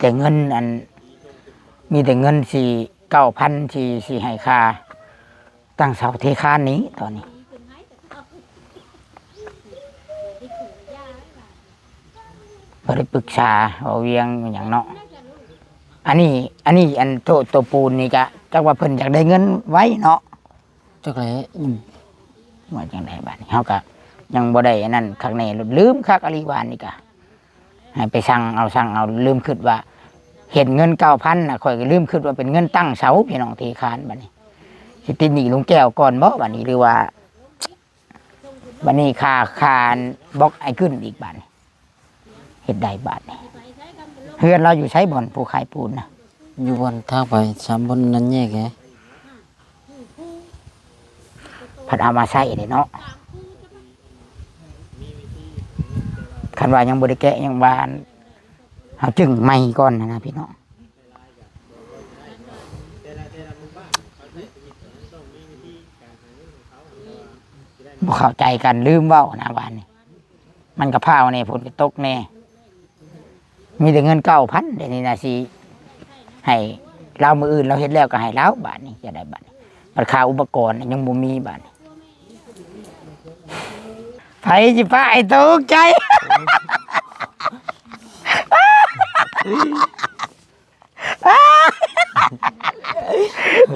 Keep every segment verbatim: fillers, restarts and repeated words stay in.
แต่เงินอัน มีแต่เงินสี่ เก้าพัน ที่สิให้ค่าตั้งเสาเทคานนี้ตอนนี้ บ่ได้ปรึกษาเว้าเวียงอิหยังเนาะ อันนี้ อันนี้อันโต โตปูนนี่กะ จักว่าเพิ่นอยากได้เงินไวเนาะ จักแหละ อืม ว่าจั่งใดบัดนี้ เฮากะยังบ่ได้อันนั้นคักแน่ ลืมคักอีหลี วานนี่กะ ให้ไปสั่งเอา สั่งเอา ลืมคิดว่า เห็นเงินเก้าพันน่ะ ข้อยก็ลืมคิดว่าเป็นเงินตั้งเสา พี่น้อง เทคานบัดนี้ สิติดหนี้ลุงแก้วก่อนบ่บัดนี้ หรือว่า บัดนี้ค่า ค่าบล็อกไอ้กึ้นอีกบัดนี้ เฮ็ดได้บัดนี้ เฮือนเราอยู่ไส บ่อนผู้ขายปูนน่ะ อยู่บ่อนทางไปสามบ่อนนั้นแยกไง พัดเอามาใช้เลยเนาะ คันว่ายังบ่ได้แกะยังว่า เฮาจึงใหม่ก่อนนะ พี่น้อง บ่เข้าใจกัน ลืมเว้านะ วานนี้ มันกะพร้าวแน่ ฝนกะตกแน่ มีแต่เงินเก้าพัน เดี๋ยวนี้นะ สิให้ลาว มื้ออื่นลาวเฮ็ดแล้วก็ให้ลาว บาดนี้จะได้ บาดนี้ บัดค่าอุปกรณ์ยังบ่มี บาดนี้ ไผสิปะให้ตกใจ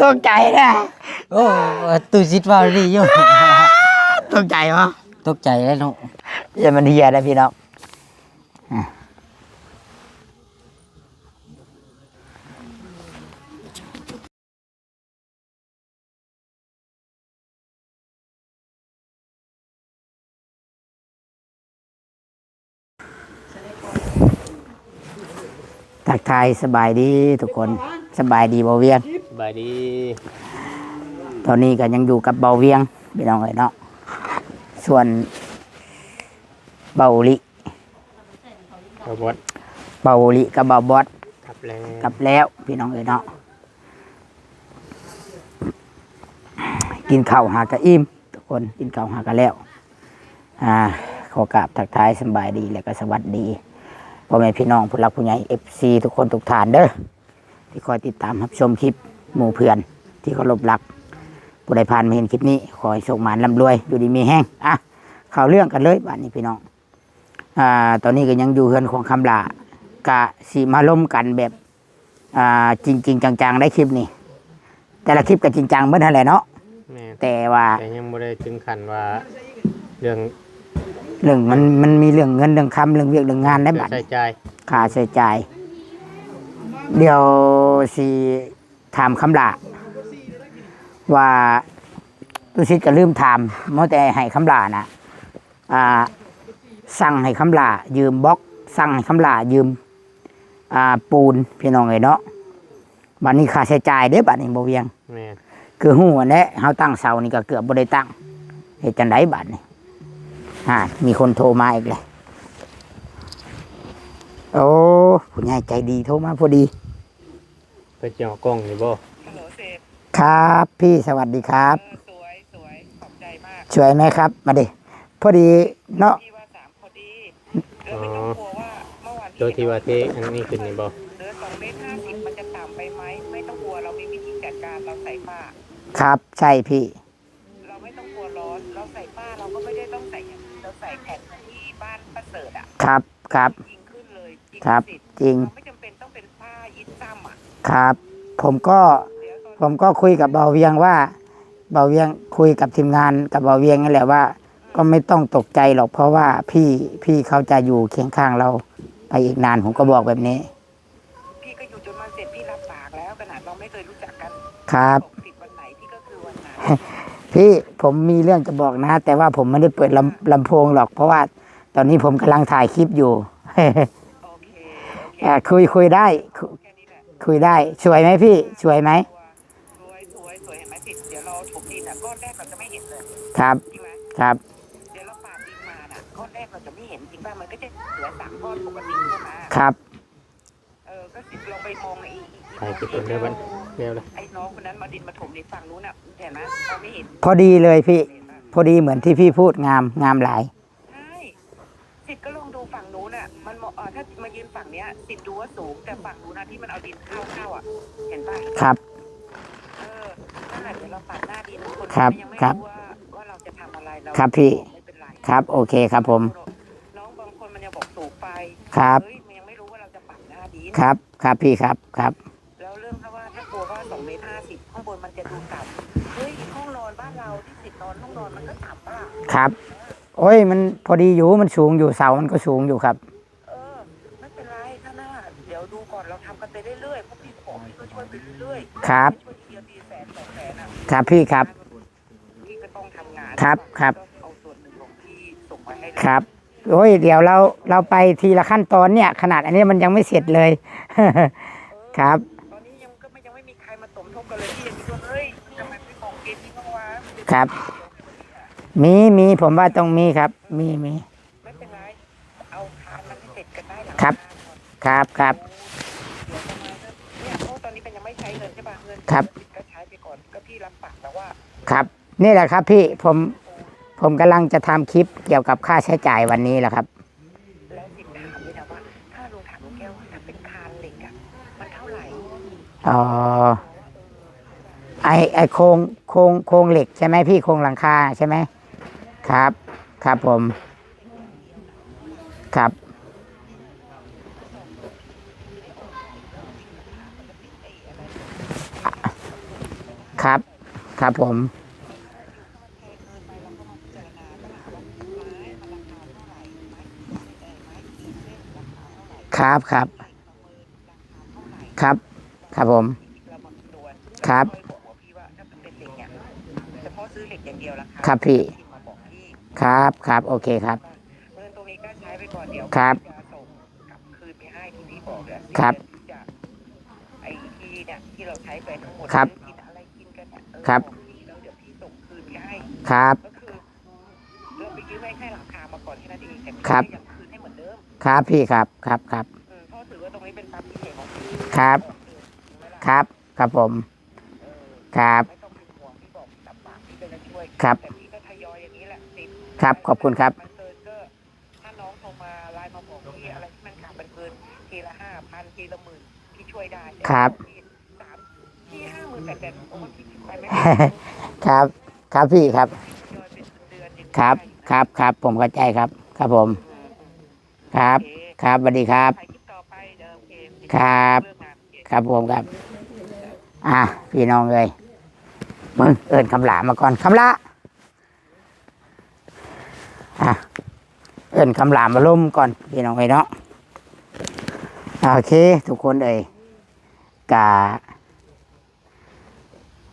ตกใจนะ โอ้ ตู้ซิดว่าดีอยู่ ตกใจบ่ ตกใจแล้วเนาะ อย่ามันเฮียนะพี่น้อง อ่ะ ทักทายสบายดีทุกคน สบายดีบ่าวเวียง สบายดี ตอนนี้ก็ยังอยู่กับบ่าวเวียง พี่น้องเอ้ยเนาะ ส่วนบ่าวลิ บ่าวบอส บ่าวลิกับบ่าวบอส กลับแล้ว กลับแล้ว พี่น้องเอ้ยเนาะ กินข้าวหากะอิ่ม ทุกคน กินข้าวหากะแล้ว อ่า ขอกราบทักทายสำบายดี และก็สวัสดี พ่อแม่พี่น้องผู้รักผู้ใหญ่ เอฟซี ทุกคนทุกท่านเด้อ ที่คอยติดตามรับชมคลิปหมู่เพื่อนที่เคารพรัก ผู้ใดผ่านมาเห็นคลิปนี้ ขอให้โชคหมานร่ำรวย อยู่ดีมีแฮง อ่ะ เข้าเรื่องกันเลย บาดนี้พี่น้อง อ่า ตอนนี้ก็ยังอยู่เฮือนของคำหล้า กะสิมาลมกันแบบ อ่า จริงๆ จังๆ ได้คลิปนี้ แต่ละคลิปก็จริงจังเบิดหั้นแหละเนาะ แม่น แต่ว่า แต่ยังบ่ได้ถึงขั้นว่า เรื่อง เรื่องมัน มันมีเรื่องเงินเรื่องคำ เรื่องเวียกเรื่องงานได้บัด ค่าใช้จ่าย ค่าใช้จ่าย เดี๋ยวสิถามคำหล้า ว่า ตุสิทธิ์ก็ลืมถาม มัวแต่ให้คำหล้าน่ะ อ่า สั่งให้คำหล้ายืมบล็อก สั่งให้คำหล้ายืม อ่า ปูน พี่น้องเอ้ยเนาะ บัดนี้ค่าใช้จ่ายเด้ บัดนี้บ่าวเวียง แม่น คือฮู้หั้นแหละ เฮาตั้งเสานี่ก็เกือบบ่ได้ตั้ง เฮ็ดจั่งใดบัดนี้ อ่า มีคนโทรมาอีกแล้ว โอ้ ผู้ใหญ่ใจดีโทรมาพอดี เพิ่นสิเอากล้องนี่บ่ ฮัลโหลเศรษฐ ครับพี่ สวัสดีครับ เออ สวย สวย ขอบใจมาก สวยไหมครับ มาดิ พอดีเนาะ พี่ว่าสามพอดี เออ ไม่ต้องกลัวว่าเมื่อวานพี่ ตัวที่ว่าเทอันนี้ขึ้นนี่บ่ เหลือสองเมตรห้าสิบ มันจะต่ำไปไหม ไม่ต้องกลัว เรามีวิธีจัดการ เราใส่ฝ้า ครับ ใช่พี่ เราไม่ต้องกลัวร้อน เราใส่ฝ้า เราก็ไม่ได้ต้องใส่อย่างนี้ เราใส่แผ่นที่บ้านประเสริฐอะ ครับ ครับ ยิงขึ้นเลย ยิง ครับ ติด จริง เราไม่จำเป็นต้องเป็นผ้ายิดซ้ำอะ ครับ ผมก็ เดี๋ยวตอน ผมก็คุยกับบ่าวเวียงว่า บ่าวเวียงคุยกับทีมงานกับบ่าวเวียงนั่นแหละว่า ก็ไม่ต้องตกใจหรอก เพราะว่าพี่ พี่เขาจะอยู่เคียงข้างเราไปอีกนาน ผมก็บอกแบบนี้ พี่ก็อยู่จนวันเสร็จ พี่รับปากแล้ว ขนาดเราไม่เคยรู้จักกัน ครับ บอกสิทธิ์วันไหน พี่ก็คือวันนั้น พี่ ผมมีเรื่องจะบอกนะ แต่ว่าผมไม่ได้เปิดลำ ลำโพงหรอก เพราะว่าตอนนี้ผมกำลังถ่ายคลิปอยู่ โอเค โอเค อ่า คุย คุยได้ คุย แค่นี้แหละ คุยได้ สวยไหมพี่ สวยไหม สวย สวย สวย เห็นไหมสิ เดี๋ยวเราถมดินอะ ก้อนแรกเราจะไม่เห็นเลย ครับ จริงไหม ครับ เดี๋ยวเราปาดดินมาน่ะ ก้อนแรกเราจะไม่เห็น จริงป่ะ มันก็จะเหลือสามก้อนปกติใช่ไหม ครับ เออ ก็สิลองไปมองไอ้ ไอ้ ไอ้ เก็บเงินเด้อบัด เร็วเลย ไอ้น้องคนนั้นมาดินมาถมในฝั่งนู้นน่ะ เห็นไหม เราไม่เห็น พอดีเลยพี่ เห็นปะ พอดีเหมือนที่พี่พูด งาม งามหลาย ใช่ สิทธิ์ก็ลองดูฝั่งนู้นน่ะ มันเหมาะเอ่อถ้ามายืนฝั่งเนี้ยสิทธิ์ดูว่าสูง แต่ฝั่งนู้นนะที่มันเอาดินเข้าเข้าอ่ะ เห็นป่ะ ครับ เออนั่นแหละเดี๋ยวเราปัดหน้าดินคน ครับ ยังไม่ ครับ รู้ว่าว่าเราจะทำอะไรเรา ครับพี่ ไม่เป็นไร ครับ โอเคครับผม น้องบางคนมันยังบอกสูงไป ครับ เฮ้ยมันยังไม่รู้ว่าเราจะปัดหน้าดิน ครับ ครับพี่ครับ ครับ แล้วเรื่องถ้าว่าถ้ากลัวว่าสองเมตรห้าสิบข้างบนมันจะดูต่ำเฮ้ยห้องนอนบ้านเราที่สิทธิ์นอนห้องนอนมันก็ต่ำป่ะ ครับ โอ้ย มันพอดีอยู่ มันสูงอยู่ เสามันก็สูงอยู่ครับ เออไม่เป็นไรถ้าหน้าเดี๋ยวดูก่อนเราทำกันไปเรื่อยๆพวกพี่บอกพี่ก็ช่วยไปเรื่อย ครับ ๆช่วยทีเดียวทีแสนสองแสนอ่ะ ครับพี่ครับ พี่ก็ต้องทำงาน ครับครับ ก็เอาส่วนหนึ่งของพี่ส่งมาให้ ครับ โอ้ย เดี๋ยวเรา เราไปทีละขั้นตอนเนี่ย ขนาดอันนี้มันยังไม่เสร็จเลย ครับ ตอนนี้ยังก็ไม่ยังไม่มีใครมาสมทบกันเลยพี่ยังคิดว่าเฮ้ยทำไมไม่บอกเกณฑ์นี้บ้างวะ ครับ มี มี ผมว่าต้องมีครับ มี มี ไม่เป็นไรเอาคานมันให้เสร็จกันได้หลัง ครับ คานก่อน ครับ ครับ เดี๋ยวประมาณนั้นเนี่ยเพราะตอนนี้มันยังไม่ใช้เงินใช่ป่ะเงิน ครับ ก็ใช้ไปก่อนก็พี่รับปากแล้วว่า ครับ นี่แหละครับพี่ ผม ผมกำลังจะทำคลิปเกี่ยวกับค่าใช้จ่ายวันนี้แหละครับ แล้วสิถามเลยนะว่าถ้าลุงถามลุงแก้วว่าถ้าเป็นคานเหล็กอ่ะมันเท่าไหร่ อ๋อ ไอ ไอโครง โครง โครงเหล็กใช่ไหมพี่ โครงหลังคาใช่ไหม ครับ ครับผม ครับ ครับ ครับผม ครับ ครับ ครับ ครับผม ครับ เฉพาะซื้อเหล็กอย่างเดียวละ ครับพี่ มาบอกพี่ ครับ ครับ โอเคครับ เงินตรงนี้ก็ใช้ไปก่อนเดี๋ยว ครับ จะส่งกลับคืนไปให้ที่พี่บอกเลย ครับ จะไอ้ที่เนี่ยที่เราใช้ไปทั้งหมด ครับ กินอะไรกินกันเนี่ยเออ ครับ บอกพี่แล้วเดี๋ยวพี่ส่งคืนไปให้ ครับ ก็คือเราไปยืมไอ้แค่หลังคามาก่อนแค่นั้นเองแต่พี่ ครับ ก็ยังคืนให้เหมือนเดิม ครับพี่ครับ ครับ ครับ อืมพ่อถือว่าตรงนี้เป็นความคิดเห็นของพี่ ครับ ครับ ครับผม ครับ ไม่ต้องเป็นห่วงพี่บอกตับปากพี่ก็จะช่วย ครับ แต่พี่ก็ทยอยอย่างนี้แหละติด ครับ ขอบคุณครับ มันเกินก็ถ้าน้องโทรมาไลน์มาบอกพี่อะไรที่มันขาดมันเกินทีละห้าพันทีละหมื่นพี่ช่วยได้ ครับ สามที่ห้าหมื่นแต่แต่โอ้ยพี่ไปไม่ ครับ ครับพี่ครับ ทยอยเป็นเดือนๆอย่างนี้ ครับ ครับ ครับ ผมเข้าใจครับ ครับผม ครับ ครับ สวัสดีครับ ถ่ายคลิปต่อไปเดี๋ยวโอเค ครับ เรื่องงาน ครับผมครับ อ่ะ พี่น้องเอ้ย มึงเอิ้นคำหลามาก่อน คำหลา อ่ะ เอิ้นคำหลามาลมก่อน พี่น้องเอ้ยเนาะ โอเค ทุกคนเอ้ย กะ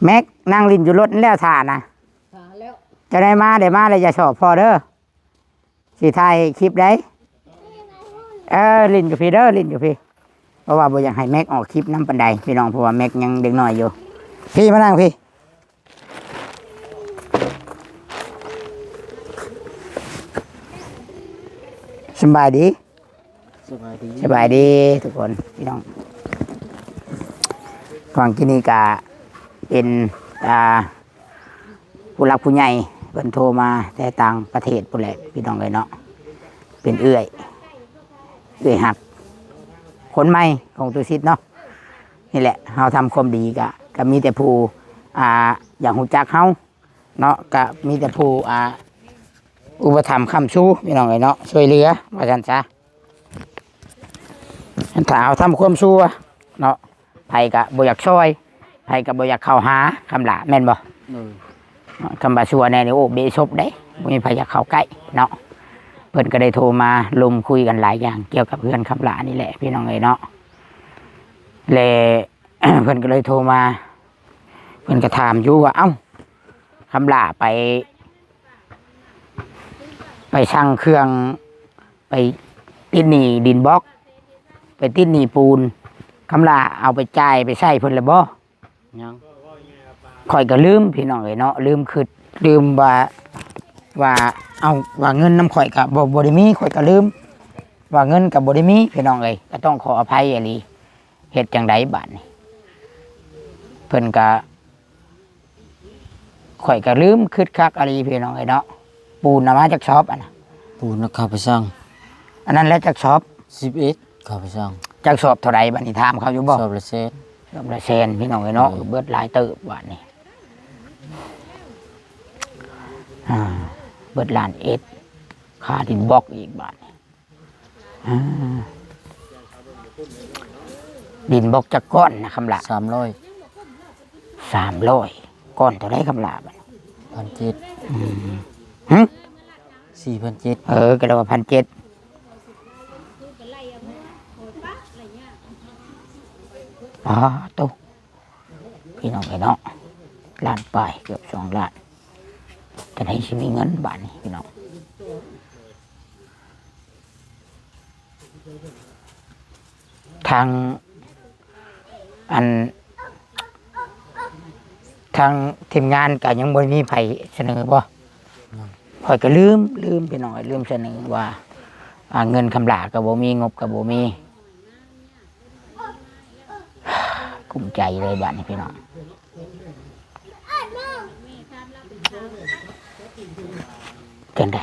แม็กนั่งเล่นอยู่รถนั่นแล้วถ่านะ หาแล้ว จะได้มา ได้มาเลย อย่าสอบพอเด้อ สิถ่ายคลิปได้ เออ เล่นอยู่พี่เด้อ เล่นอยู่พี่ เพราะว่าบ่อยากให้แม็กออกคลิปนำปานใด พี่น้อง เพราะว่าแม็กยังเด็กน้อยอยู่ พี่มานั่งพี่ สำบายดี สบายดี สบายดีทุกคนพี่น้อง ฟังที่นี่กะเป็น อ่า ผู้หลักผู้ใหญ่เพิ่นโทรมาแต่ต่างประเทศพู้นแหละพี่น้องเอ้ยเนาะ เป็นเอื้อย เอื้อยฮัก คนใหม่ของตุสิตเนาะ นี่แหละ เฮาทำความดีกะ กะมีแต่ผู้ อ่า อยากฮู้จักเฮาเนาะ กะมีแต่ผู้ อ่า อุปถัมภ์ค้ำชูพี่น้องเอ้ยเนาะ ช่วยเหลือ ว่าซั่นซะ ถ้าเฮาทำความชั่วเนาะ ไผกะบ่อยากช่วย ไผกะบ่อยากเข้าหา คำหลาแม่นบ่ เออ คำว่าชั่วแน่นี่โอ้ เบะซบเด้ บ่มีไผอยากเข้าใกล้เนาะ เพิ่นก็ได้โทรมาลมคุยกันหลายอย่างเกี่ยวกับเฮือนคำหลานี่แหละพี่น้องเอ้ยเนาะ และ เพิ่นก็เลยโทรมา เพิ่นก็ถามอยู่ว่า เอ้า คำหลาไป ไปสั่งเครื่อง ไปติดหนี้ดินบล็อก ไปติดหนี้ปูน คำหลาเอาไปจ่ายไปใช้เพิ่นแล้วบ่ ยัง ข่อยก็ลืมพี่น้องเอ้ยเนาะ ลืมคิด ลืมว่า ว่า เอา ว่าเงินนำข่อยก็บ่ บ่ได้มี ข่อยก็ลืม ว่าเงินก็บ่ได้มีพี่น้องเอ้ย ก็ต้องขออภัยอีหลี เฮ็ดจั่งใดบาดนี้ เพิ่นก็ ข่อยก็ลืมคิดคักอีหลีพี่น้องเอ้ยเนาะ ปูนน่ะมาจากช็อปอะนะ ปูนนะข้าไปสั่ง อันนั้นแหละจักสอบ สิบเอ็ด ข้าพเจ้า จักสอบเท่าใดบัดนี้ ถามเขาอยู่บ่ สอบละแสน สอบละแสน พี่น้องเอ้ยเนาะ เออ เบิดหลายเติบบัดนี้ อ่า เบิดล้านเอ็ด ค่าดินบล็อกอีกบัดนี้ อ่า ดินบล็อกจักก้อนนะคำหละ สามร้อย สามร้อย ก้อนเท่าใดคำหละบัดนี้ พันเจ็ด อืม หึ สี่พันเจ็ด เออ ก็เลยว่า พันเจ็ด อ๋อ ตุ๊ พี่น้องเอ้ยเนาะ ล้านปลาย เกือบสองล้าน จะได้สิมีเงินบาดนี้พี่น้อง ทาง อัน ทางทีมงานก็ยังบ่มีไผเสนอบ่ ข้อยก็ลืม ลืมพี่น้อง ลืมเสนอว่า อ่า เงินคำหลาก็บ่มี งบก็บ่มี กุ้มใจเลยบัดนี้พี่น้อง จั่งใด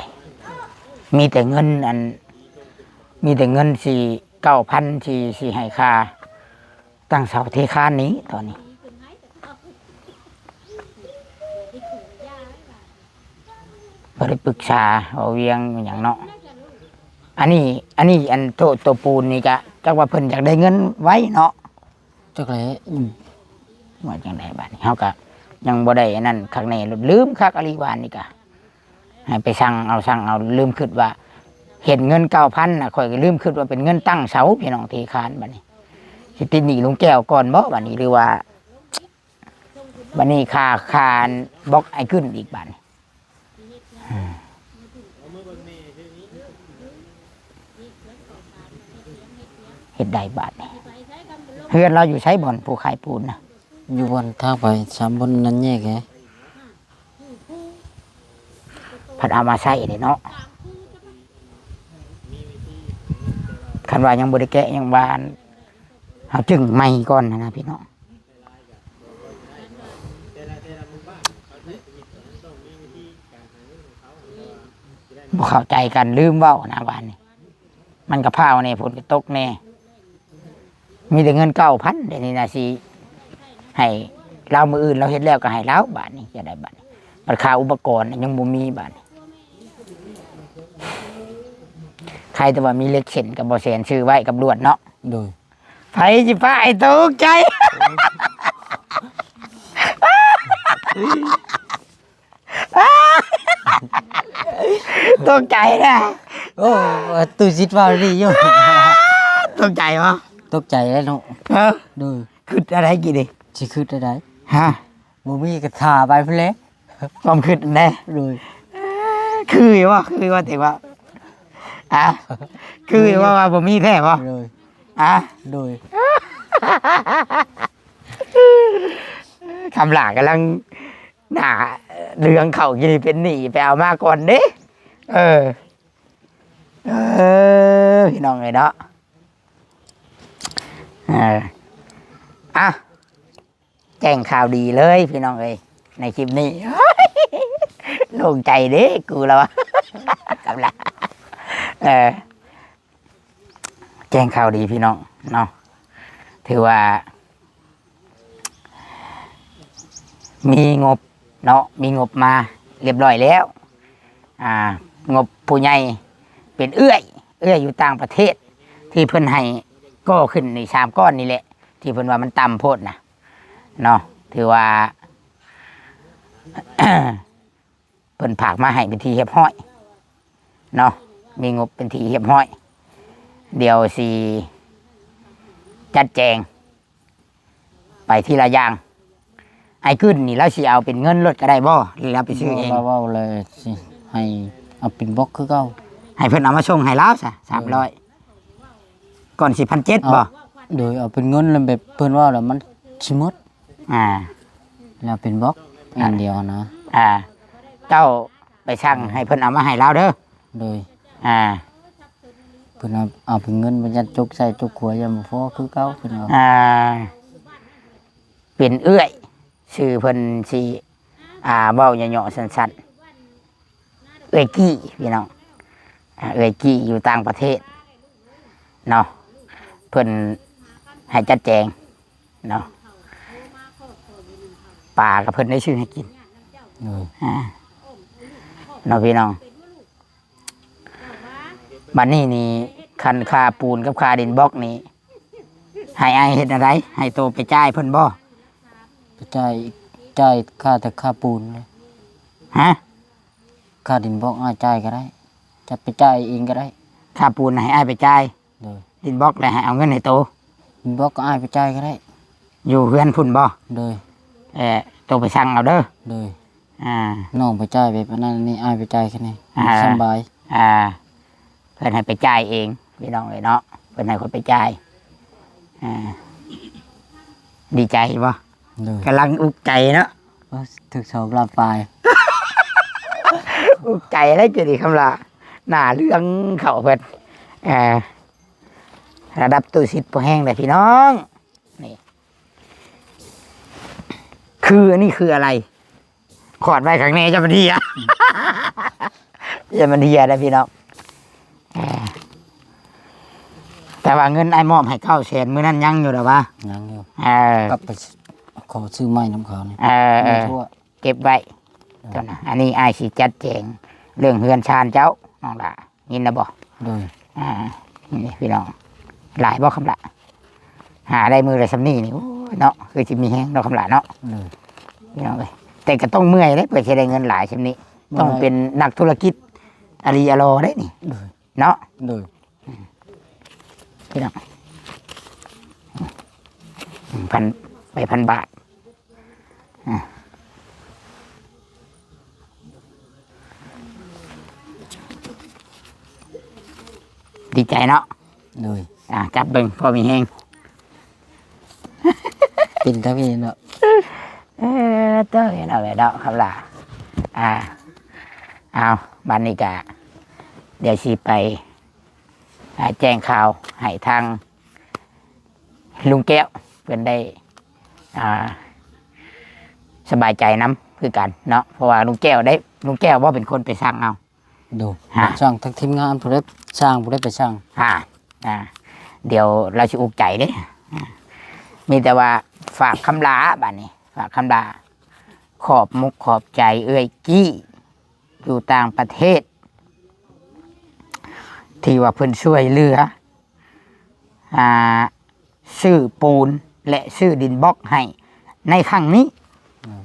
มีแต่เงินอัน มีแต่เงินสี่ เก้าพัน ที่ สิให้ค่าตั้งเสาเทคานนี้ ตอนนี้ บ่ได้ปรึกษาเว้าเวียงอิหยังเนาะ อันนี้ อันนี้ อันโต โตปูนนี่กะ จักว่าเพิ่นอยากได้เงินไวเนาะ จักแหละ อืม ว่าจั่งใดบัดนี้ เฮาก็ยังบ่ได้อันนั้นคักแน่ ลืมคักอีหลี วานนี่กะ ให้ไปสั่งเอา สั่งเอา ลืมคิดว่า เห็นเงินเก้าพันน่ะ ข้อยก็ลืมคิดว่าเป็นเงินตั้งเสา พี่น้อง เทคานบัดนี้ สิติดหนี้ลุงแก้วก่อนบ่บัดนี้ หรือว่า บัดนี้ค่า ค่าบล็อกไอ้ขึ้นอีกบัดนี้ อืม เฮ็ดได้บาดนี้ เฮือนเราอยู่ไส บ่อนผู้ขายปูนนะ อยู่บ่อนทางไปสามบ่อนนั้นแยกไง พัดเอามาใช้เลยเนาะ คันว่ายังบ่ได้แกะยังบาน เอาจึงใหม่ก่อนนะพี่น้อง บ่เข้าใจกัน ลืมเว้านะ วานนี้ มันก็พาวแน่ ฝนก็ตกแน่ มีแต่เงินเก้าพัน เดี๋ยวนี้นะ สิให้ลาว มื้ออื่นลาวเฮ็ดแล้วก็ให้ลาว บาดนี้จะได้บาดนี้ บัดค่าอุปกรณ์ยังบ่มีบาดนี้ ใครแต่ว่ามีเหล็กเส้นกับบ่แสนซื้อไว้กับลวดเนาะ โดย ไผสิพาไอ้ตกใจ ตกใจนะ โอ้ ตู้ซิดว่าดีอยู่ ตกใจบ่ ตกใจแล้วเนาะ เออ โดย คิดอะไรกี่ดิ สิคิดอะไร ฮะ บ่มีก็ถ่าไปพุ้นแหละ ความคิดแน่ โดย คือว่า คือว่า แต่ว่า อ่ะ คือว่า ว่าบ่มีแท้บ่ โดย อ่ะ โดย คำหลากำลัง หน้าเหลืองเข้าอยู่นี่ เป็นหนี้ไปเอามาก่อนเด้ เออ เออ พี่น้องเอ้ยเนาะ เออ อ่ะ แจ้งข่าวดีเลยพี่น้องเอ้ย ในคลิปนี้ โล่งใจเด้กูแล้ว กำลัง เออ แจ้งข่าวดีพี่น้องเนาะ ถือว่า มีงบเนาะ มีงบมาเรียบร้อยแล้ว อ่า งบผู้ใหญ่เป็นเอื้อย เอื้อยอยู่ต่างประเทศ ที่เพิ่นให้ก่อขึ้นนี่สามก้อนนี่แหละ ที่เพิ่นว่ามันต่ำโพดนะ เนาะ ถือว่า เพิ่นฝากมาให้เป็นที่เรียบร้อยเนาะ มีงบเป็นที่เรียบร้อย เดี๋ยวสิจัดแจง ไปทีละอย่าง ไอ้กึ้นนี่ลาวสิเอาเป็นเงินโลดก็ได้บ่ หรือลาวไปซื้อเอง บ่ ลาวเว้าเลยสิให้เอาเป็นบล็อกคือเก่า ให้เพิ่นเอามาส่งให้ลาวซะ สามร้อย ก่อนสิ พันเจ็ด เอา บ่ โดยเอาเป็นเงินแล้วแบบเพิ่นเว้าแล้วมันสิหมด อ่า แล้วเป็นบล็อก อ่า อันเดียวนะ อ่า เจ้าไปสั่งให้เพิ่นเอามาให้ลาวเด้อ โดย อ่า เพิ่นเอา เอาเป็นเงิน เพิ่นยัดจกใส่จกขวา ยังบ่พอคือเก่า เพิ่นว่า อ่า เป็นเอื้อย ชื่อเพิ่นสิ อ่า เว้าย่อๆ สั้นๆ เอื้อยกี้ พี่น้อง อ่า เอื้อยกี้อยู่ต่างประเทศ เนาะ เพิ่นให้จัดแจงเนาะ ปลากับเพิ่นได้ซื้อให้กิน เออ อ่า เนาะพี่น้อง บัดนี้นี่ คันค่าปูนกับค่าดินบล็อกนี่ ให้อ้ายเฮ็ดอะไร ให้โตไปจ่ายเพิ่นบ่ ไปจ่าย จ่ายค่าแต่ค่าปูนเลย ฮะ ค่าดินบล็อกอ้ายจ่ายก็ได้ จะไปจ่ายเองก็ได้ ค่าปูนให้อ้ายไปจ่าย โดย ดินบล็อกแล้วให้เอาเงินให้โต ดินบล็อกก็อ้ายไปจ่ายก็ได้ อยู่เฮือนพุ่นบ่ โดย เอ่อ โตไปสั่งเอาเด้อ โดย อ่า น้องไปจ่ายไปปานนั้นนี่ อ้ายไปจ่ายแค่นี้ อ่า สำบาย อ่า เพิ่นให้ไปจ่ายเอง พี่น้องเอ้ยเนาะ เพิ่นให้คนไปจ่าย อ่า ดีใจบ่ โดย กำลังอุกใจเนาะ โอ้ย ถึกสองล้านปลาย อุกใจแล้วจะดีคำละ หน้าเรื่องเขาเพิ่น เอ่อ ระดับตู้สิทธิ์พอแห้งเลยพี่น้อง นี่ คืออันนี้คืออะไร ขอดไว้ข้างในจะมันเหีย จะมันเหียนะพี่น้อง เอ่อ แต่ว่าเงินอ้ายมอบให้เก้าแสนมื้อนั้นยังอยู่หรอวะ ยังอยู่ เออ กลับไปขอซื้อไม้นำเขานี่ เออ เออ ไม่ทั่ว เก็บไว้ เออ เท่านั้น อันนี้อ้ายสิจัดแจงเรื่องเฮือนชานเจ้า น้องหล่า ยินนะบ่ โดย อ่า นี่พี่น้อง หลายบ่คำละ หาได้มื้อละส่ำนี้นี่ โอ้ยเนาะ คือสิมีแฮงเนาะคำละเนาะ โดย พี่น้องเอ้ย แต่ก็ต้องเมื่อยเด้ เพื่อสิได้เงินหลายส่ำนี้ เมื่อย ต้องเป็นนักธุรกิจอะลีอะลอได้นี่ โดย เนาะ โดย พี่น้อง พัน ไปพันบาท อ่ะ ดีใจเนาะ โดย อ่ะ จับเบิ่ง พอมีแฮง เป็นตาพี่เนาะ เออ เจ้าเห็นเอาไว้เนาะครับล่ะ อ่า เอา บัดนี้กะ เดี๋ยวสิไป อ่า แจ้งข่าวให้ทางลุงแก้วเพิ่นได้ อ่า สบายใจนำคือกันเนาะ เพราะว่าลุงแก้วได้ ลุงแก้วว่าเป็นคนไปสั่งเอา โดย ฮะ สั่งทั้งทีมงานผู้ใดสั่ง ผู้ใดไปสั่ง อ่า อ่า เดี๋ยวเราสิอุกใจเด้ อ่า มีแต่ว่าฝากคำลาบัดนี้ ฝากคำลา ขอบมุกขอบใจเอื้อยกี้ อยู่ต่างประเทศ ที่ว่าเพิ่นช่วยเหลือ อ่า ซื้อปูนและซื้อดินบล็อกให้ในครั้งนี้ อืม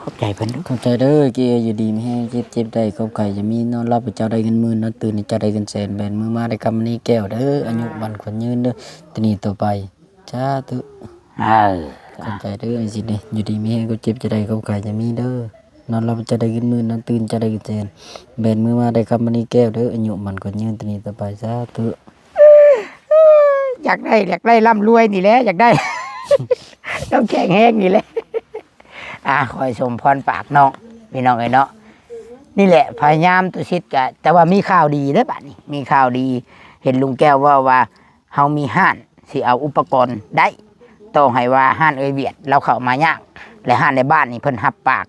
ขอบใจเพิ่นเด้อ ขอบใจเด้อ เจ้าอยู่ดีมีแฮง เจ็บ เจ็บได้ ความไข้อย่ามี นอนหลับให้เจ้าได้เงินหมื่น นอนตื่นให้เจ้าได้เงินแสน แบมือมาได้คำนี้แก้วเด้อ อายุมั่นขวัญยืนเด้อ แต่นี้ต่อไป สาธุ เออ ขอบใจเด้อ ไอ้สิเด้อ อยู่ดีมีแฮง ความเจ็บจะได้ ความไข้จะมีเด้อ นอนหลับจะได้เงินหมื่น นอนตื่นจะได้เงินแสน แบมือมาได้คำนี้แก้วเด้อ อายุมั่นขวัญยืน แต่นี้ต่อไป สาธุ อยากได้ อยากได้ร่ำรวยนี่แหละ อยากได้ ต้องแข็งแฮงนี่แหละ อ่ะ ขอให้สมพรปากน้อง พี่น้องเอ้ยเนาะ นี่แหละ พยายามตุสิทธิ์กะ แต่ว่ามีข่าวดีเด้อบัดนี้ มีข่าวดี เห็นลุงแก้วเว้าว่า เฮามีฮ้าน สิเอาอุปกรณ์ได้ ต่อให้ว่าฮ้านเอื้อยเวียด ลาวเข้ามายาก และฮ้านในบ้านนี่เพิ่นฮับปาก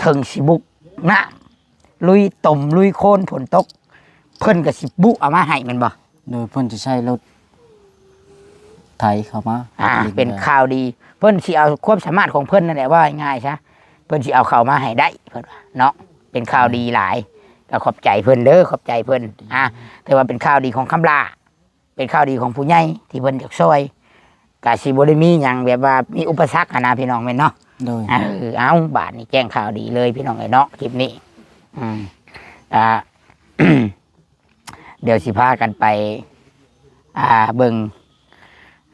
เถิงสิบุกน้ำ ลุยตมลุยโคลนฝนตก เพิ่นก็สิบุเอามาให้แม่นบ่ โดยเพิ่นจะใช้รถไถเข้ามา อ่า เอง เป็นข่าวดี เพิ่นสิเอาความสามารถของเพิ่นนั่นแหละ ว่าง่ายๆซะ เพิ่นสิเอาเข้ามาให้ได้ เพิ่นว่าเนาะ เป็นข่าวดีหลาย ก็ขอบใจเพิ่นเด้อ ขอบใจเพิ่น อ่า ถือว่าเป็นข่าวดีของคำลา เป็นข่าวดีของผู้ใหญ่ที่เพิ่นอยากช่วย ก็สิบ่ได้มีหยังแบบว่ามีอุปสรรคหั้นนะพี่น้องแม่นเนาะ โดย เออ เอา บาดนี้แจ้งข่าวดีเลยพี่น้องเอ้ยเนาะ คลิปนี้ อืม อ่า เดี๋ยวสิพากันไป อ่า เบิ่ง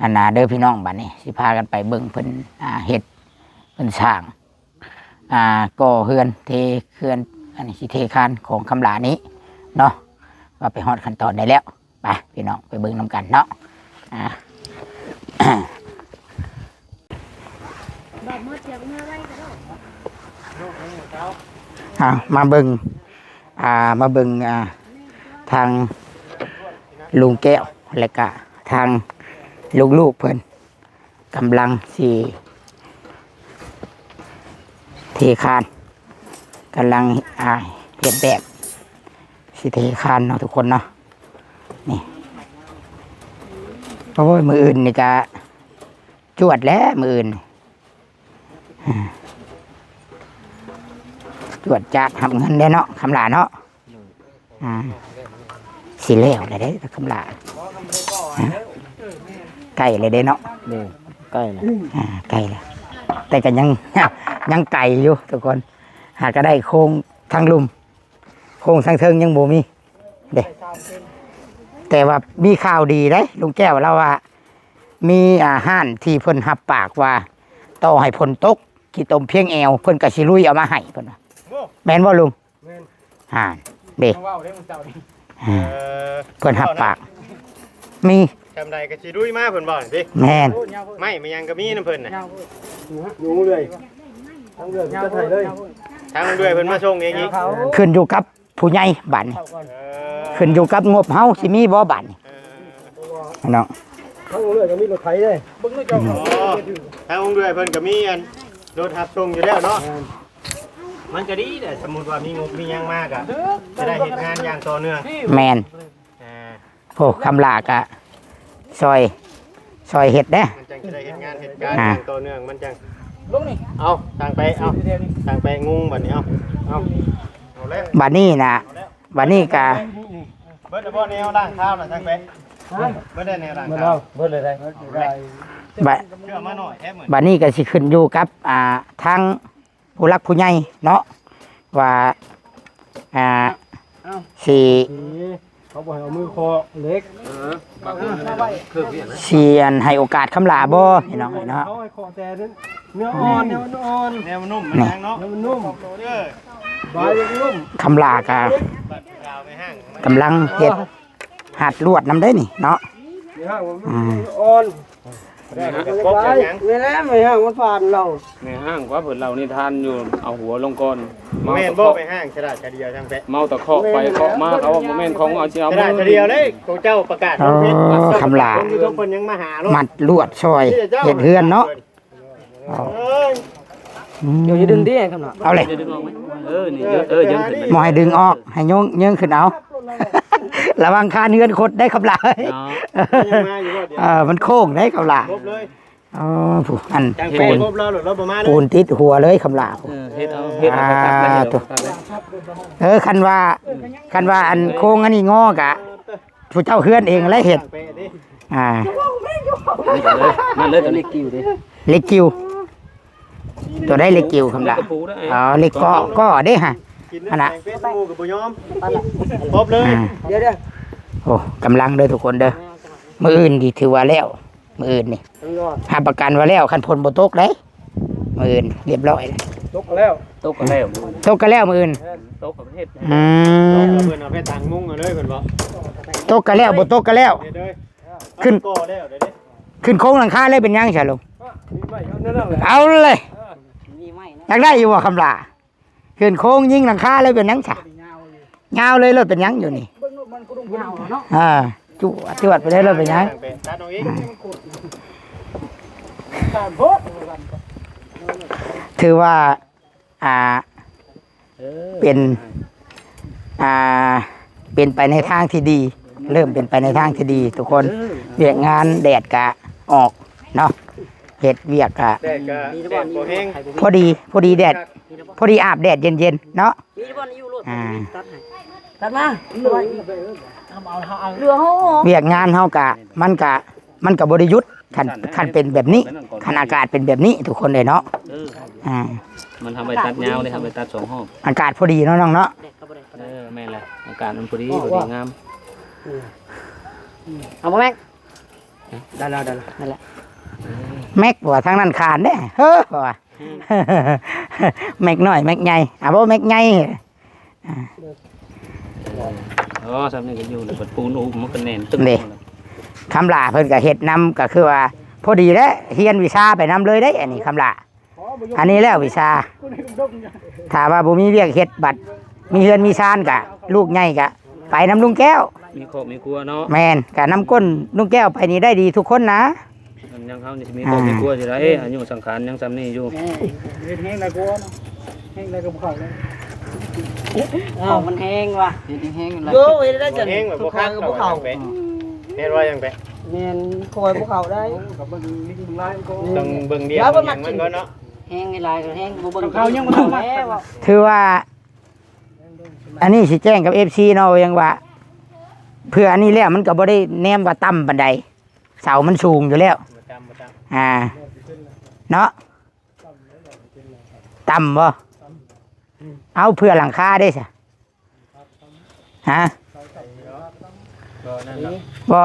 อันน่ะเด้อพี่น้อง บัดนี้สิพากันไปเบิ่งเพิ่น อ่า เฮ็ด เพิ่นสร้าง อ่า ก่อเฮือน เทเฮือน อันนี้สิเทคานของคำลานี้เนาะ ว่าไปฮอดขั้นตอนใดแล้ว ไปพี่น้อง ไปเบิ่งนำกันเนาะ อ่า อ่า มาเบิ่ง อ่า มาเบิ่ง อ่า ทางลุงแก้ว และกะทางลูกๆเพิ่น กำลังสิเทคาน กำลัง อ่า เฮ็ดแบบ สิเทคานเนาะทุกคนเนาะ นี่ โอ้ย มื้ออื่นนี่กะ จวดแล้วมื้ออื่น อ่า จวดจาดรับเงินเด้เนาะ คำหลาเนาะ อ่า สิแล้วแล้วเด้ คำหลา อ่า ใกล้แล้วเด้เนาะ โดย ใกล้แล้ว อ่า ใกล้แล้ว แต่ก็ยัง ยังไกลอยู่ทุกคน หากก็ได้โค้งทางลุ่ม โค้งทางเทิงยังบ่มีเด้ แต่ว่ามีข่าวดีเด้ ลุงแก้วเล่าว่า มี อ่า ร้านที่เพิ่นรับปากว่า ต่อให้ฝนตก ขี้ตมเพียงแอว เพิ่นก็สิลุยเอามาให้ เพิ่นว่า โอ้ แม่นบ่ลุง? แม่น อ่า เด้ เพิ่นเว้าเด้มื้อเช้านี้ อ่า เออ เพิ่นรับปาก มี จำใดก็สิลุยมาเพิ่นว่าติ แม่น ไม้มันยังก็มีนำเพิ่นน่ะ ยุงเลื่อย ทางเลื่อยเพิ่นจัดให้เลย ทางเลื่อยเพิ่นมาส่งเองอีก ขึ้นอยู่กับผู้ใหญ่บัดนี้ เออ ขึ้นอยู่กับงบเฮาสิมีบ่บัดนี้ เออ เนาะ ทางเลื่อยก็มีรถไถเด้ เบิ่งในจอ อ๋อ ทางเลื่อยเพิ่นก็มีอันรถรับส่งอยู่แล้วเนาะ แม่น มันก็ดีแหละ สมมุติว่ามีงบมีหยังมากอะ จะได้เฮ็ดงานอย่างต่อเนื่อง แม่น อ่า โอ้ คำหลากะ ซอย ซอยเฮ็ดเด้ มันจังสิได้เฮ็ดงานเฮ็ดการ อ่า อย่างต่อเนื่อง มันจัง ลงนี่ เอา ตั้งไป เอา ตั้งไปงุ้งบัดนี้ เอา เอา เอาแล้ว บัดนี้น่ะ เอาแล้ว บัดนี้กะ เบิดแล้วบ่แนวล้างเท้าน่ะ ตั้งไป ฮะ เบิดได้แนวล้าง เบิดแล้ เท้า ว เบิดเลยได้ เอาแล้ว บัด เชื่อมาหน่อยแค่มื้อ บัดนี้กะสิขึ้นอยู่กับ อ่า ทาง ผู้หลักผู้ใหญ่เนาะ ว่า อ่า เอ้า สิ นี่ เขาบ่ให้เอามือเคาะเหล็ก เออ บางคนเครื่องเวียนนะ สิอันให้โอกาสคำหลาบ่พี่น้องเนาะ เขาให้เคาะแต่เนื้ออ่อน แนวอ่อน แนวมันนุ่ม นี่ มันยังเนาะ แนวมันนุ่ม เออ ใบมันนุ่ม คำหลากะ บัดยาวไปห้าง กำลังเฮ็ด หัดลวดนำได้นี่เนาะ ไม่ห้างมัน อืม อ่อน แม่ห้าง แม่แล้วไม่ห้างมันผ่านเรา แม่ห้างว่าเพิ่นเล่านิทานอยู่ เอาหัวลงก่อน แม่นบ่ ไปห้างฉลาดกะเดียวทางแปะ เมาตะเคาะไปเคาะมา เขาว่าบ่แม่นของเอาสิเอา ฉลาดกะเดียวเลย ของเจ้าประกาศ เออ ลงเพจ คำหลา คนอยู่ทุกคนยังมาหาเนาะ มัดลวดซอย เฮ็ดเฮือนเนาะ เอ้ย อืม เดี๋ยวจะดึงดิครับเนาะ เอาเลย จะดึงออกไหม เออ นี่ เออ เออ ยังขึ้น บ่ให้ดึงออก ให้โยง โยงขึ้นเอา ระวังคานเฮือนคดได้คำหลา เนาะ ยังมาอยู่บ่เดี๋ยว เออ มันโค้งได้คำหลา ครบเลย อ๋อ ผู้ อัน จัง ปูน แปะครบแล้วเหรอ เราบ่มาเลย ปูนติดหัวเลยคำหลา เออ เฮ็ดเอา เฮ็ดเอา อ่า คักๆเลย เฮ็ดเอา คักๆเลย เออ คันว่า คันว่าอันโค้งอันนี้งอกะ ผู้เจ้าเฮือนเองแหละเฮ็ด อ่า นั่นเลย นั่นเลย ตัวนี้ เหล็กกิ่วดิ เหล็กกิ่ว ตัวใดเหล็กกิ่วคำละ เหล็กตะปูนะ อ๋อ เหล็กก้อ ก้อเด้ฮะ กิน อันน่ะ น้ำแข็งเฟซหมู่กับบ่ยอม ครบเลย อ่า เดี๋ยวเดี๋ยว โอ้ กำลังเด้อทุกคนเด้อ มื้ออื่นดีถือว่าแล้ว มื้ออื่นนี่ ต้องรอด รับประกันว่าแล้ว คันฝนบ่ตกเด้ มื้ออื่นเรียบร้อยแล้ว ตกแล้ว ตกกันแล้ว ตกกันแล้วมื้ออื่น ตกกับประเทศ อืม เพิ่นเอาไปตั้งมุ้งเอาเลยเพิ่นบอก ตกกันแล้ว บ่ตกกันแล้ว เด้อ ขึ้น ก่อแล้วเด้อ ขึ้นโค้งหลังคาเลยเป็นหยังซะลุง มีไม้เอานั่นแหละ เอาเลย มีไม้นะ อยากได้อยู่บ่คำหลา ขึ้นโค้งยิงหลังคาเลยเป็นหยังซะ ยาวเลยรถเป็นหยังอยู่นี่ เบิ่งรถมันก็ต้อง ยาวเนาะ อ่า จวดจวดไปเลยรถเป็นหยัง ตัดเอาเอง ขาดโพด ถือว่า อ่า เออ เป็น อ่า เป็นไปในทางที่ดี เริ่มเป็นไปในทางที่ดีทุกคน เออ เวียกงานแดดกะออกเนาะ เฮ็ดเวียกกะ แดดกะ แดดบ่แห้ง พอดี พอดีแดด พอดีอาบแดดเย็นๆเนาะ มีบ่อนอยู่โลด อ่า ตัดให้ ตัดมา เหลือเฮาออก เวียกงานเฮากะ มันกะ มันกะบ่ได้หยุด คัน คันเป็นแบบนี้ คันอากาศเป็นแบบนี้ทุกคนเลยเนาะ เออ อ่า มันทำไปตัดยาวเลย ทำไปตัดสองห้อง อากาศพอดีเนาะน้องเนาะ แดดก็บ่ได้ เออ แม่นแหละ อากาศมันพอดี พอดีงาม เอาบ่แม็ก ได้แล้ว ได้แล้ว นั่นแหละ แม็กว่าทางนั้นคานเด้ เฮ้อว่า แม็กน้อย แม็กใหญ่ อ่ะบ่แม็กใหญ่ อ๋อ สำนี่ก็อยู่เลย ปูนอุ้มมันก็แน่นตึก เด้ คำหลาเพิ่นก็เฮ็ดนำ ก็คือว่า พอดีแหละ เรียนวิชาไปนำเลยเด้ อันนี้คำหลา อันนี้แล้ววิชา ถ้าว่าบ่มีเวียกเฮ็ดบัด มีเฮือนมีซานกะ ลูกใหญ่กะ ไปนำลุงแก้ว มีครอบมีครัวเนาะ แม่น กะนำก้นลุงแก้วไปนี่ได้ดีทุกคนนะ มันยังเฮานี่สิมีครอบมีครัวอยู่ได้ อายุสังขารยังส่ำนี่อยู่ เฮ็ดแห้งได้กว่าเนาะ แห้งได้กับเขาเลย อ้าว ของมันแห้งว่ะ เฮ็ดแห้งๆนั่นล่ะ โย่ เฮ็ดได้จัง แห้งแบบบ่คัก ทุกคนก็บ่เข้า ดอก เฮ็ดว่าจังได๋ แม่น คอยบ่เข้าได้ กับเบิ่งลิงเบิ่งลายมันก็ ต้องเบิ่งเดียว เดี๋ยวมัน มันก็เนาะ แห้งหลายก็แห้ง บ่เบิ่ง เขายังบ่ทัน แล้ว ถือว่า อันนี้สิแจ้งกับ เอฟซี เนาะ ว่ายังว่า เพื่ออันนี้แล้วมันก็บ่ได้แนมว่าต่ำปานใด เสามันสูงอยู่แล้ว บ่ต่ำ บ่ต่ำ อ่า เนาะ ต่ำบ่ เอาเพื่อหลังคาเด้ซะ ฮะ บ่นั่นดอก บ่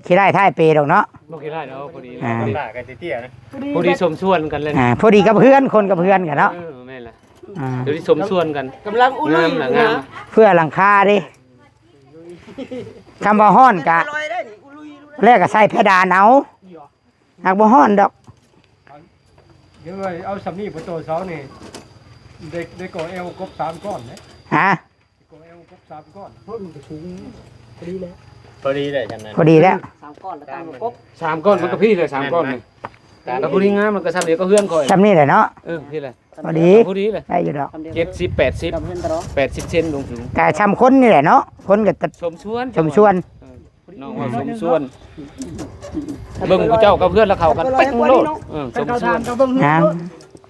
ขี้ไร่ท้ายเปดอกเนาะ บ่ขี้ไร่ดอก พอดี อ่า ลำบากกันเตี้ยๆนะ พอดีสมส่วนกันเลย อ่า พอดีกับเพื่อน คนกับเพื่อนกันเนาะ เออ แม่นละ อ่า พอดีสมส่วนกัน กำลังอุ้ย งามน่ะ อยู่นะ งาม เพื่อหลังคาเด้ คำว่าฮ้อนกะ ลอยได้นี่ อุ้ย แรกก็ใส่เพดานเอา หากบ่ฮ้อนดอก เดี๋ยวเอาสำนี่ประตูเสานี่ ได้ ได้ก่อแอลครบสามก้อนนะ ฮะ ก่อแอลครบสามก้อน เพราะมันก็สูง พอดีแล้ว พอดีเลยจำนั้น พอดีแล้ว สามก้อนแล้วตั้งครบ สามก้อนมันก็พอดีเลย สามก้อนนี่ แม่นไหม แล้วพอดีงามมันก็สำนี่ก็เฮือนคอย สำนี่แหละเนาะ เออ นี่แหละ พอดี พอดีเลย ได้อยู่ดอก เจ็ดสิบ แปดสิบ กับเฮือนตลอด แปดสิบเซนลงสูง แต่สำคนนี่แหละเนาะ คนก็จะ สมส่วน สมส่วน เออ น้องว่าสมส่วน เบิ่งผู้เจ้ากับเพื่อนแล้วเข้ากันเป๊ะโลด เออ สมส่วน ก็เบิ่งเฮือน นะ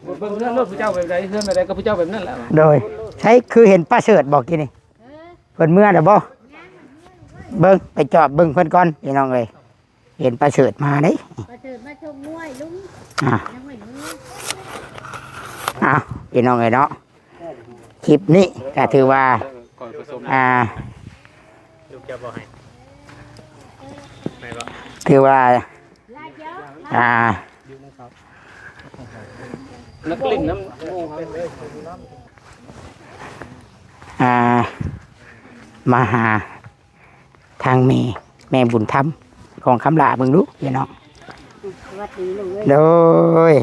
โลด เบิ่งเฮือนโลด ผู้เจ้าแบบใด เฮือนแบบใดก็ผู้เจ้าแบบนั้นแหละ โดย ใช้คือเห็นป้าเสิร์ชบอกกินนี่ เพิ่นเมื่อแล้วบ่ เบิ่ง ไปจอบเบิ่งเพิ่นก่อน พี่น้องเอ้ย เห็นป้าเสิร์ชมาเด้ ป้าเสิร์ชมาชมมวยลุง อ่ะ ยังไม่เมื่อ อ่ะ พี่น้องเอ้ยเนาะ คลิปนี้ก็ถือว่า อ่า ลูกจะบอกให้ ไม่บอก ถือว่า อ่า นักเล่นน้ำ อ่า มาหาทางแม่ แม่บุญธรรมของคำหลาเบิ่งดูพี่น้อง สวัสดีลูกเอ้ย โดย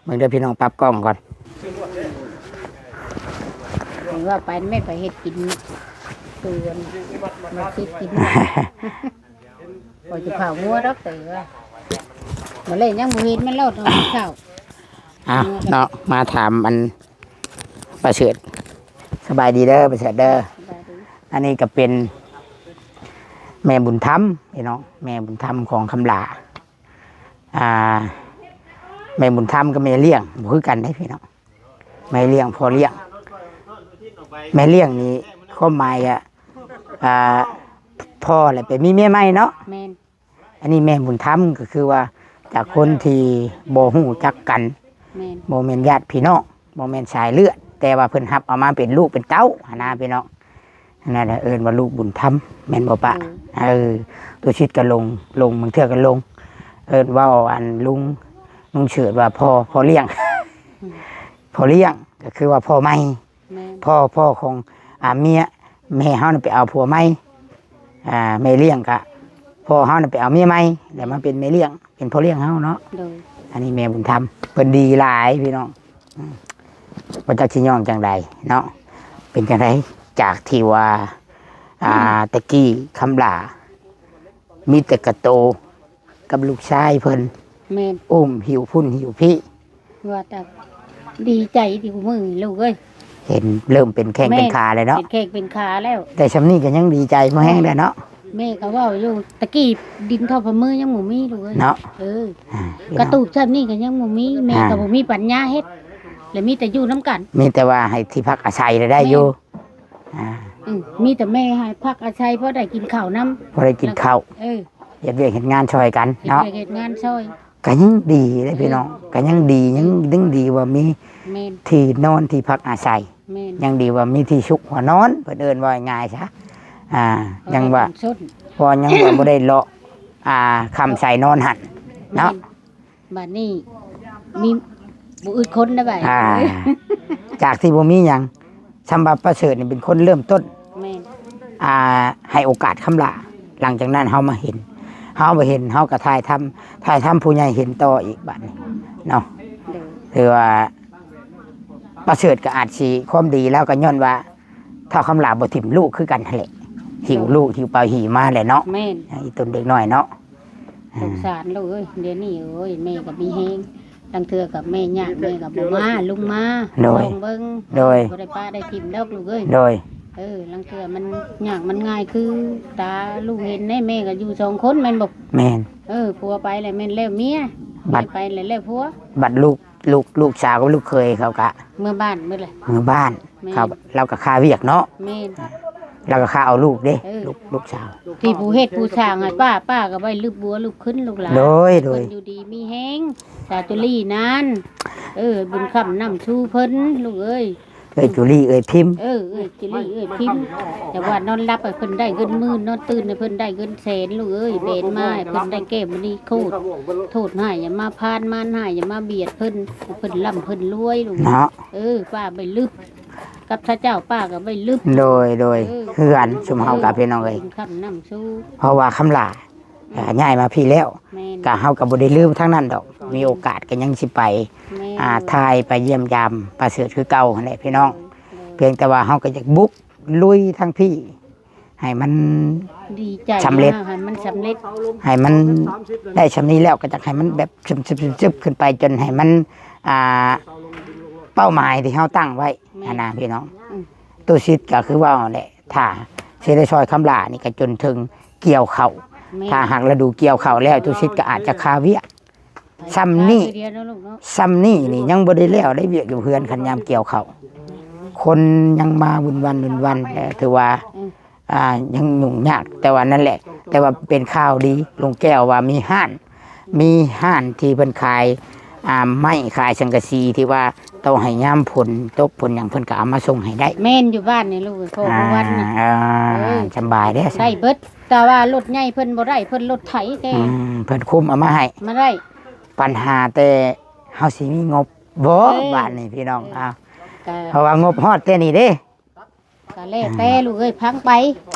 เบิ่งเด้อพี่น้อง ปรับกล้องก่อน เห็นว่าไปแม่ไปเฮ็ดกิน เตือนมาคิดกิน พอจะเผางัวดอกแต่ว่า มาเลยยังบ่เห็นมันเล่าตอนเช้า อ้าว เนาะ มาถามอันประเสริฐ สบายดีเด้อประเสริฐเด้อ สบายดี อันนี้ก็เป็นแม่บุญธรรมพี่น้อง แม่บุญธรรมของคำหลา อ่า แม่บุญธรรมกับแม่เลี้ยงบ่คือกันเด้พี่น้อง แม่เลี้ยงพ่อเลี้ยง แม่เลี้ยงนี่ความหมายอะ อ่า พ่อแหละไปมีเมียใหม่เนาะ แม่น อันนี้แม่บุญธรรมก็คือว่าจากคนที่บ่ฮู้จักกัน แม่น บ่แม่นญาติพี่น้อง บ่แม่นสายเลือด แต่ว่าเพิ่นรับเอามาเป็นลูกเป็นเต้าหั้นนะพี่น้อง อันนั้นน่ะเอิ้นว่าลูกบุญธรรม แม่นบ่ปะ เออ เออ ตัวชิดก็ลง ลง บางเทื่อก็ลง เอิ้นเว้าอันลุง ลุงเฉิดว่าพ่อ พ่อเลี้ยง อืม พ่อเลี้ยงก็คือว่าพ่อใหม่ แม่น พ่อ พ่อของ อ่า เมีย แม่เฮาน่ะไปเอาผัวใหม่ อ่า แม่เลี้ยงกะ พ่อเฮาน่ะไปเอาเมียใหม่ แล้วมาเป็นแม่เลี้ยง เป็นพ่อเลี้ยงเฮาเนาะ โดย อันนี้แม่บุญธรรม เพิ่นดีหลายพี่น้อง อืม บ่จักสิย้อนจั่งใดเนาะ เป็นจั่งใด จากที่ว่า อ่า ตะกี้คำหลา มีแต่กะโตกับลูกชายเพิ่น แม่น อุ้มหิ้วพุ้นหิ้วพี้ ว่าแต่ดีใจที่มื้อนี้ลูกเอ้ย เห็นเริ่มเป็นแข้งเป็นขาแล้วเนาะ แม่น เป็นแข้งเป็นขาแล้ว แต่ส่ำนี้ก็ยังดีใจบ่แห้งแล้วเนาะ แม่ก็เว้าอยู่ ตะกี้ดินเท่าฝ่ามือยังบ่มีลูกเอ้ย เนาะ เออ อ่า กระตูบส่ำนี้ก็ยังบ่มี แม่ก็ อ่า บ่มีปัญญาเฮ็ด แล้วมีแต่อยู่นำกัน มีแต่ว่าให้ที่พักอาศัยได้อยู่ แม่น อ่า อืม มีแต่แม่ให้พักอาศัยพอได้กินข้าวนำ พอได้กินข้าว เออ เฮ็ดเวียกเฮ็ดงานช่วยกันเนาะ เฮ็ดเวียกเฮ็ดงานช่วย ก็ยังดีเด้พี่น้อง ก็ยังดี ยัง ยังดีว่ามี แม่น ที่นอนที่พักอาศัย แม่น ยังดีว่ามีที่ซุกหัวนอน เพิ่นเอิ้นว่าง่ายซะ อ่า ยังว่า พอได้กันชน พอยังว่าบ่ได้เลาะ อ่า ค้ำใส่นอนหั่นเนาะ แม่น บัดนี้มีบ่อึดคนได้บัด อ่า จากที่บ่มีหยัง สำหรับประเสริฐนี่เป็นคนเริ่มต้น แม่น อ่า ให้โอกาสคำหลา หลังจากนั้นเฮามาเห็น เฮามาเห็น เฮาก็ถ่ายทำ ถ่ายทำผู้ใหญ่เห็นต่ออีกบัดนี้เนาะ โดย ถือว่าประเสริฐก็อาจสิความดีแล้วก็ย้อนว่า เฒ่าคำหลาบ่ถิ่มลูกคือกันหั่นแหละ หิ้วลูก หิ้วเป่าหิ้วมาแหละเนาะ แม่น อีตนเด็กน้อยเนาะ สงสารลูกเอ้ย เดี๋ยวนี้เอ้ย แม่ก็มีแฮง ลางเทื่อกับแม่ยาก แม่ก็บ่มา ลุงมา โดย ลองเบิ่ง โดย บ่ได้ปะได้ถิ่มดอกลูกเอ้ย โดย เออ ลางเทื่อมันยากมันง่าย คือตาลูกเห็นแน่ แม่ก็อยู่สองคนแม่นบ่ แม่น เออ ผัวไปแล้วแม่นแล้วเมีย บัด เมียไปแล้วแล้วผัว บัดลูก ลูก ลูกสาวกับลูกเขยเขาก็ เมือบ้านเบิดเลย เมือบ้าน แม่น เขา เราก็คาเวียกเนาะ แม่น เราก็คาเอาลูกเด้ เออ ลูก ลูกสาว ที่ผู้เฮ็ดผู้สร้างให้ป้า ป้าก็ไว้ลึบบัวลึบขึ้นลูกหลาน โดย โดย เพิ่นอยู่ดีมีแฮง สาวจุลีนั่น เออ บุญค้ำนำชูเพิ่นลูกเอ้ย เอ้ยจุลี เอ้ยพิมพ์ เออ เอ้ยจุลี เอ้ยพิมพ์ แต่ว่านอนหลับให้เพิ่นได้เงินหมื่น นอนตื่นให้เพิ่นได้เงินแสนลูกเอ้ย เบนมาให้เพิ่นได้แก้วมณีโคตร โทษให้อย่ามาพาน มารให้อย่ามาเบียดเพิ่น ให้เพิ่นร่ำเพิ่นรวยลูก เนาะ เออ ป้าไปลึบ กับพระเจ้าป้าก็ไปลึบ โดย โดย เออ เฮือนชุมเฮากับพี่น้องเอ้ย บุญค้ำนำชู เพราะว่าคำหลา อืม อ่า ย้ายมาพี้แล้ว แม่น กะเฮากะบ่ได้ลืมทางนั้นดอก มีโอกาสก็ยังสิไป แม่น อ่า ถ่ายไปเยี่ยมยามป้าเสิร์ชคือเก่าหั้นแหละพี่น้อง โดย เพียงแต่ว่าเฮาก็อยากบุกลุยทางพี้ ให้มัน ดีใจ สำเร็จ นะ ให้มันสำเร็จ ให้มันได้ส่ำนี้แล้วก็อยากให้มันแบบ ชึบๆๆๆ ขึ้นไปจนให้มัน อ่า เป้าหมายที่เฮาตั้งไว้ แม่น หั้นนะพี่น้อง อืม ตุสิตก็คือว่าแหละ ถ้าสิได้ซอยคำหลานี่ก็จนถึงเกี่ยวข้าว แม่น ถ้าหากฤดูเกี่ยวข้าวแล้ว ตุสิตก็อาจจะคาเวียก ส่ำนี้ เดียวเนาะลูกเนาะ ส่ำนี้นี่ยังบ่ได้แล้ว ได้เวียกอยู่เฮือน คันยามเกี่ยวข้าว คนยังมาวุ่นวันวุ่นวัน แต่ถือว่า อืม อ่า ยังยุ่งยาก แต่ว่านั่นแหละ แต่ว่าเป็นข่าวดี ลุงแก้วว่ามีห้าน มีห้านที่เพิ่นขาย อ่า ไม้ขายสังกะสี ที่ว่าต้องให้ยามฝนตกฝนหยังเพิ่นก็เอามาส่งให้ได้ แม่นอยู่บ้านนี่ลูก พ่อ อ่า ผู้วัดน่ะ อ่า เออ สำบายเด้อ ได้เบิด แต่ว่ารถใหญ่เพิ่นบ่ได้ เพิ่นรถไถแต่ อืม เพิ่นคุมเอามาให้ มาได้ ปัญหาแต่เฮาสิมีงบบ่ เออ บ้านนี่พี่น้อง เออ อ้าว ก็ เพราะว่างบฮอดแต่นี่เด้ ก็แล้วแต่ลูกเอ้ย ฟังไป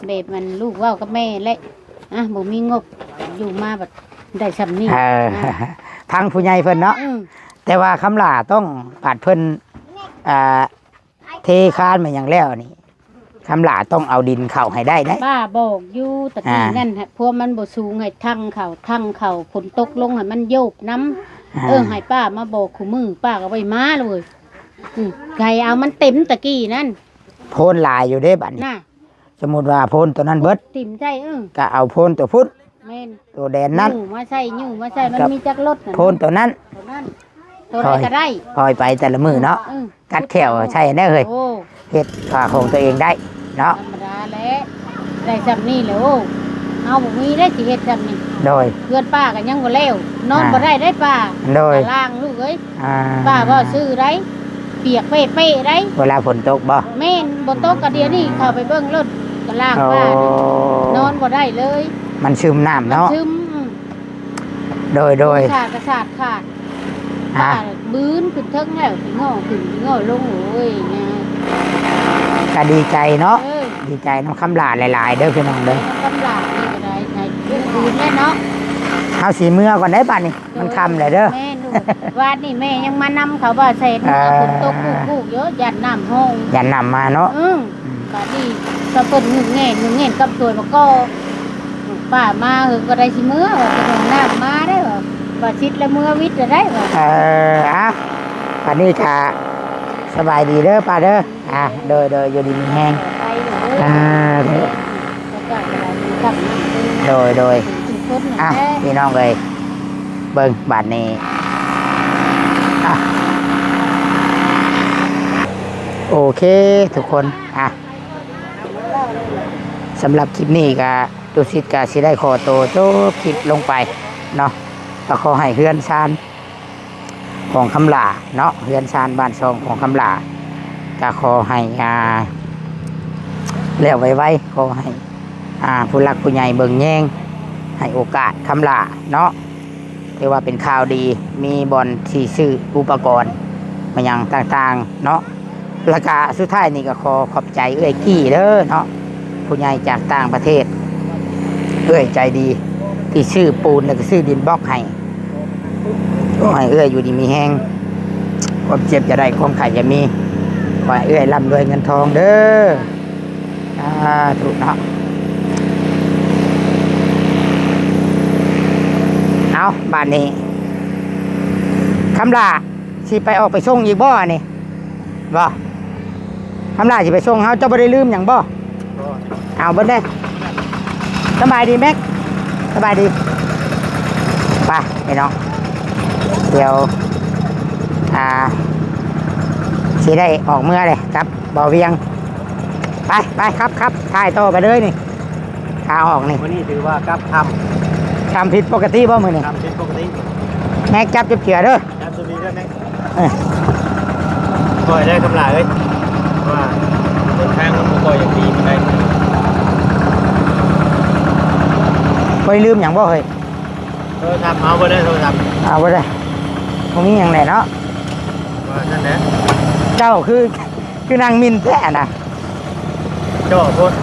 แบบมันลูกเว้ากับแม่แหละ อ่ะ บ่มีงบ อยู่มาบัดได้ส่ำนี้ เออ อ่ะ ฟังผู้ใหญ่เพิ่นเนาะ อืม แต่ว่าคำหลาต้องปาดเพิ่น อ่า เทคานมาหยังแล้วนี่ คำหลาต้องเอาดินเข้าให้ได้เด้ ป้าบอกอยู่ตะกี้ อ่า นั่นฮะ พวกมันบ่สูงให้ทังเข้า ทังเข้า ฝนตกลงให้มันโยบนำ อ่า เออ ให้ป้ามาบอกคู่มือ ป้าก็บ่มาเลย อืม ไก่เอามันเต็มตะกี้นั่น โพนหลายอยู่เด้บัดนี้ น่ะ สมมุติว่าโพนตัวนั้นเบิด ถิ่มใส่ เออ ก็เอาโพนตัวพุ้น แม่น ตัวแดนนั้น ยู้มาใส่ ยู้มาใส่ มัน กับ มีจักรถน่ะ โพนตัวนั้น ตัวนั้น ตัวใดก็ได้ คอย คอยไปแต่ละมื้อเนาะ เออ กัดแข้วใส่แน่เฮ้ย โอ้ เฮ็ดค่าของตัวเองได้เนาะ ธรรมดาแหละ ได้ส่ำนี้แหละ โอ้ เฮาบ่มีได้สิเฮ็ดส่ำนี้ โดย เฮือนป้าก็ยังบ่แล้ว นอน อ่า บ่ได้ได้ป้า โดย ตารางลูกเอ้ย อ่า ป้าก็ซื้อได้ เปียกเป๊ะๆได้ เวลาฝนตกบ่ แม่น บ่ตกก็เดี๋ยวนี้เข้าไปเบิ่งรถตารางป้าน่ะ โอ้ นอนบ่ได้เลย มันซึมน้ำเนาะ มันซึม อืม โดย โดย สาดกระสาดขาด ฮะ ป้าบืนขึ้นเทิงแล้ว สิงอขึ้น สิงอลง โอ้ยนะ ก็ดีใจเนาะ เออ ดีใจนำคำหลาหลายๆเด้อพี่น้องเด้อ นำคำหลานี่ก็ได้ ให้ลูกคืนแน่เนาะ เฮาสิเมือก่อนได้บัดนี้ มันค่ำแล้วเด้อ แม่นลูก วานนี่แม่ยังมานำเขาบ่าแสน อ่า ฝนตกลูกๆอยู่ ย่านน้ำห้อง ย่านน้ำมาเนาะ อืม อืม บาดนี้ก็เพิ่นงึกแง่งงึกแง่งกับถ้วยมะกอก ป้ามาเฮอก็ได้สิเมือ ว่าไปห้องน้ำมาได้ ว่า ว่าชิดแล้วเมือวิทย์จะได้ ว่า เออ อ่ะ บัดนี้ก็สบายดีเด้อป้าเด้อ อ่ะ โดย โดย อยู่ดีมีแฮง ไปอยู่เด้อ อ่า โดย โดย โดย ทุกคนน่ะ อ่ะ แหละ พี่น้องเอ้ย เบิ่งบัดนี้ อ่ะ โอเค ทุกคน อ่ะ สำหรับคลิปนี้ก็ ตุสิตก็สิได้ขอตัวจบคลิปลงไปเนาะ ก็ขอให้เฮือนซานของคำหลาเนาะ เฮือนซานบ้านซองของคำหลา ก็ขอให้ อ่า แล้วไวๆ ขอให้ อ่า ผู้หลักผู้ใหญ่เบิ่งแยง ให้โอกาสคำหลาเนาะ ถือว่าเป็นข่าวดี มีบ่อนที่ซื้ออุปกรณ์มาหยังต่างๆ เนาะ แล้วก็สุดท้ายนี่ก็ขอขอบใจเอื้อยกี้เด้อเนาะ ผู้ใหญ่จากต่างประเทศ เอื้อยใจดี ที่ซื้อปูนแล้วก็ซื้อดินบล็อกให้ ขอให้เอื้อยอยู่ดีมีแฮง ความเจ็บอย่าได้ ความไข้อย่ามี ขอให้เอื้อยร่ำรวยเงินทองเด้อ สาธุเนาะ เอา บาดนี้ คำหล้าสิไปออกไปส่งอีกบ่อันนี้ บ่ คำหล้าสิไปส่งเฮา เจ้าบ่ได้ลืมหยังบ่ บ่ เอาเบิดเด้ สบายดีแม็ก สบายดี ไปพี่น้อง เดี๋ยว อ่า สิได้ออกเมือเลยครับ บ่าวเวียง ไป ไปครับ ครับ ถ่ายต่อไปเลยนี่ ขาออกนี่ มื้อนี้ถือว่ากลับค่ำ ค่ำผิดปกติบ่มื้อนี้ ค่ำผิดปกติ แม็กจับจับเจือเด้อ จับตัวนี้ด้วยแม็ก เออ ค่อยได้คำหล้าเอ้ย ว่าต้นทางมันบ่ค่อยอยากดีปานใด บ่ได้ลืมหยังบ่เฮ้ย โทรศัพท์เอาบ่ได้ โทรศัพท์ เอาบ่ได้ บ่มีหยังแหละเนาะ ว่าซั่นแหละ เจ้าคือ คือนั่งมินแท้นะ จ่อโพด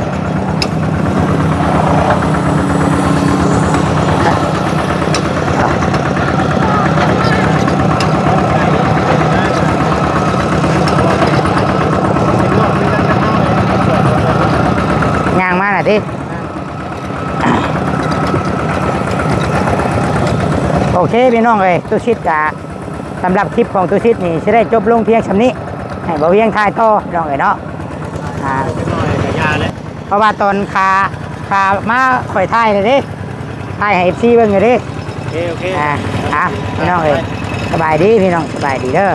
ย่างมาน่ะติ โอเคพี่น้องเอ้ย ตุสิตกะ สำหรับคลิปของตุสิตนี่สิได้จบลงเพียงส่ำนี้ ให้บ่าวเวียงถ่ายต่อพี่น้องเอ้ยเนาะ อ่า เพราะว่าตอนขา ขามาข่อยถ่ายเลยเด้ ถ่ายให้ เอฟซี เบิ่งเลยเด้ โอเค โอเค อ่า อ่ะ พี่น้องเอ้ย สบายดีพี่น้อง สบายดีเด้อ